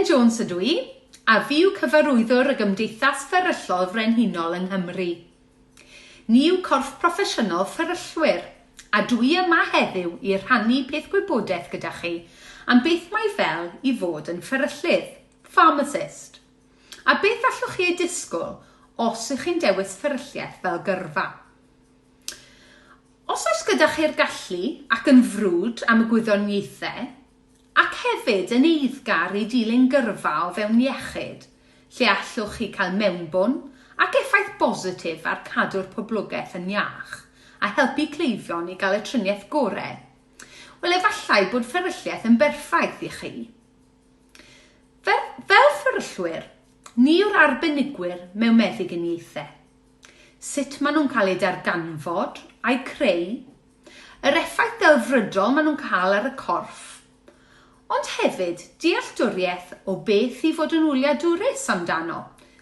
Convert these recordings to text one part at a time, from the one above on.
Elen Jones ydw i, a fi yw Cyfarwyddwr y Gymdeithas Fferyllol Frenhinol yng Nghymru. Ni yw corff proffesiynol fferyllwyr, a dw i yma heddiw i rhannu peth gwybodaeth gyda chi am beth mae fel i fod yn fferyllydd, pharmacist, a beth allwch chi ei disgwyl os ych chi'n dewis fferylliaeth fel gyrfa. Os oes gyda chi'r gallu ac yn frwd am y gwyddoniaethau, ac hefyd yn eiddgar i dilyn gyrfa o fewn iechyd, lle allwch chi cael mewnbwn ac effaith bositif ar cadw'r poblogaeth yn iach a helpu cleifion i gael y triniaeth gore, wel efallai bod fferylliaeth yn berffaith i chi. Fel, fel fferyllwyr, ni yw'r arbenigwyr mewn meddyginiaethau. Sut maen nhw'n cael eu darganfod a'u creu, yr effaith ddelfrydol maen nhw'n cael ar y corff, ond hefyd dealltwriaeth o beth i fod yn wyliadwrus amdano,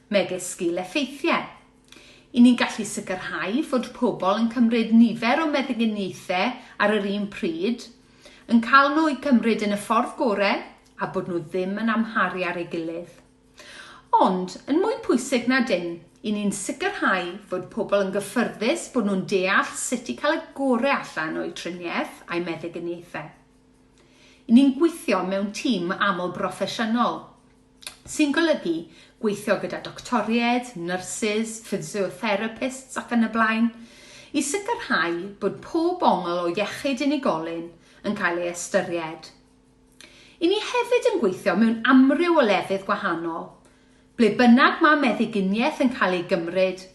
megis sgil-effeithiau. I ni'n gallu sicrhau fod pobl yn cymryd nifer o meddyginiaethau ar yr un pryd, yn cael nhw eu cymryd yn y ffordd gorau a bod nhw ddim yn amharu ar ei gilydd. Ond, yn mwy pwysig na dim, i ni'n sicrhau fod pobl yn gyffyrddus bod nhw'n deall sut i cael y gore allan o'u triniaeth a'u meddyginiaethau. I ni'n gweithio mewn tîm aml-broffesiynol, sy'n golygu gweithio gyda doctoriaid, nyrsys, physiotherapists ac yn y blaen, i sicrhau bod pob ongl o iechyd unigolyn yn cael ei ystyried. I ni hefyd yn gweithio mewn amryw o lefydd gwahanol. Ble bynnag mae meddyginiaeth yn cael ei gymryd,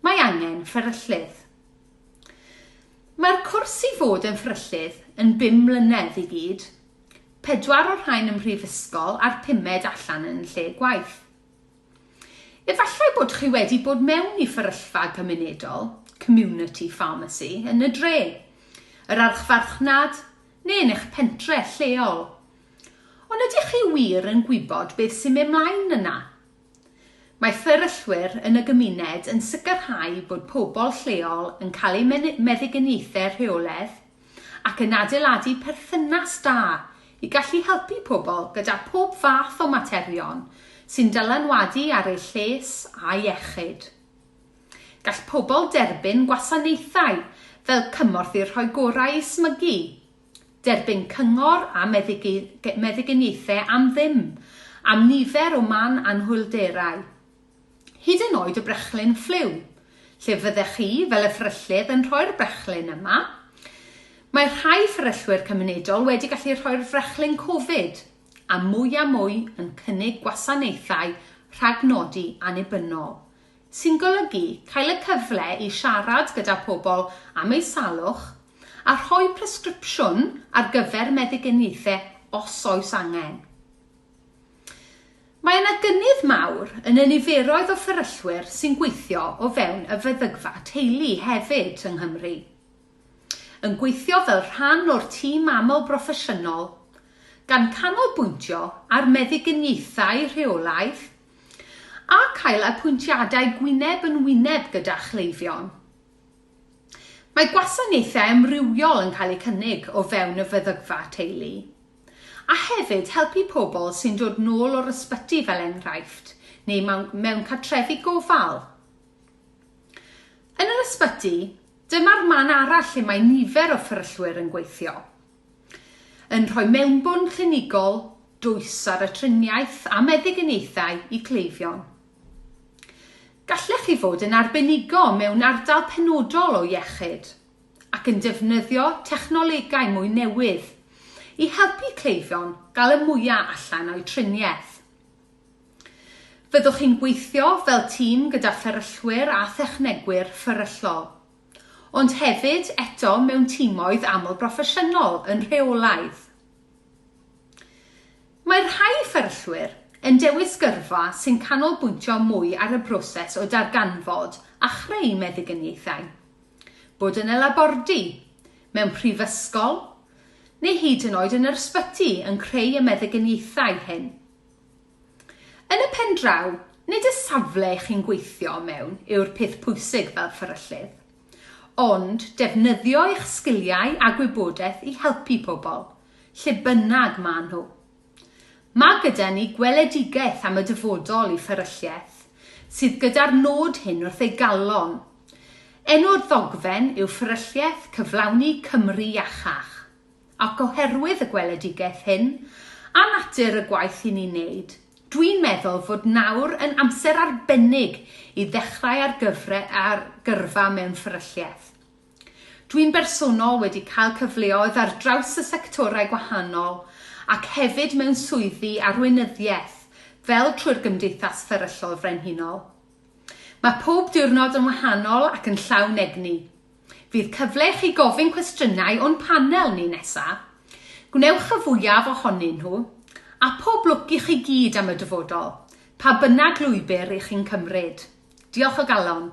mae angen fferyllydd. Mae'r cwrs i fod yn fferyllydd yn bum mlynedd i gyd, pedwar o'r rhain ym mhrifysgol a'r pumed allan yn lle gwaith. Efallai bod chi wedi bod mewn i fferyllfa gymunedol, community pharmacy, yn y dre, yr archfarchnad neu yn eich pentre lleol. Ond ydych chi wir yn gwybod beth sy'n mynd mlaen yna? Mae fferyllwyr yn y gymuned yn sicrhau bod pobl lleol yn cael eu meddyginiaethau rheolaidd ac yn adeiladu perthynas da i gallu helpu pobl gyda phob fath o materion sy'n dylanwadu ar eu lles a iechyd. Gall pobl derbyn gwasanaethau fel cymorth i'r rhoi gorau i smygu, derbyn cyngor a meddyginiaethau am ddim am nifer o man anhwylderau, hyd yn oed y brechlyn ffliw, lle fyddech chi fel y fferyllydd yn rhoi'r brechlyn yma. Mae rhai fferyllwyr cymunedol wedi gallu rhoi'r frechlyn Covid, a mwy a mwy yn cynnig gwasanaethau rhagnodi annibynnol. sy'n golygu cael y cyfle i siarad gyda pobl am eu salwch a rhoi presgripsiwn ar gyfer meddyginiaethau os oes angen. Mae yna gynnydd mawr yn y niferoedd o fferyllwyr sy'n gweithio o fewn y feddygfa teulu hefyd yng Nghymru. Yn gweithio fel rhan o'r tîm aml-broffesiynol, gan canolbwyntio ar meddyginiaethau rheolaidd, a cael apwyntiadau gwyneb yn wyneb gyda chleifion. Mae gwasanaethau amrywiol yn cael eu cynnig o fewn y feddygfa teulu, a hefyd helpu pobl sy'n dod nôl o'r ysbyty fel enghraifft, neu mewn cartrefi gofal. Yn yr ysbyty, dyma'r man arall lle mae nifer o fferyllwyr yn gweithio. Yn rhoi mewnbwn clinigol dwys ar y triniaeth a meddyginiaethau i cleifion. Gallech chi fod yn arbenigo mewn ardal penodol o iechyd ac yn defnyddio technolegau mwy newydd i helpu cleifion gael y mwya' allan o'u triniaeth. Fyddwch chi'n gweithio fel tîm gyda fferyllwyr a thechnegwyr fferyllol. Ond hefyd, eto, mewn timoedd aml-broffesiynol yn rheolaidd. Mae rhai fferyllwyr yn dewis gyrfa sy'n canolbwyntio mwy ar y broses o darganfod a chreu meddyginiaethau. Bod yn y labordy, mewn prifysgol, neu hyd yn oed yn yr ysbyty yn creu y meddyginiaethau hyn. Yn y pen draw, nid y safle chi'n gweithio mewn yw'r peth pwysig fel fferyllydd, ond defnyddio eich sgiliau a gwybodaeth i helpu pobl, lle bynnag maen nhw. Mae gyda ni gweledigaeth am y dyfodol i fferylliaeth, sydd gyda'r nod hyn wrth ei galon. Enw'r ddogfen yw Fferylliaeth Cyflawni Cymru Iachach. Ac oherwydd y gweledigaeth hyn, a natur y gwaith i ni'n neud, dwi'n meddwl fod nawr yn amser arbennig i ddechrau ar gyfre ar gyrfa mewn fferylliaeth. Dwi'n bersonol wedi cael cyfleoedd ar draws y sectorau gwahanol ac hefyd mewn swyddi arweinyddiaeth fel trwy'r Gymdeithas Fferyllol Frenhinol. Mae pob diwrnod yn wahanol ac yn llawn egni. Fydd cyfle i chi gofyn cwestiynau o'n panel ni nesa. Gwnewch y fwyaf ohonyn nhw, a pob lwc i chi gyd am y dyfodol, pa bynnag lwybr i chi'n cymryd. Diolch o galon.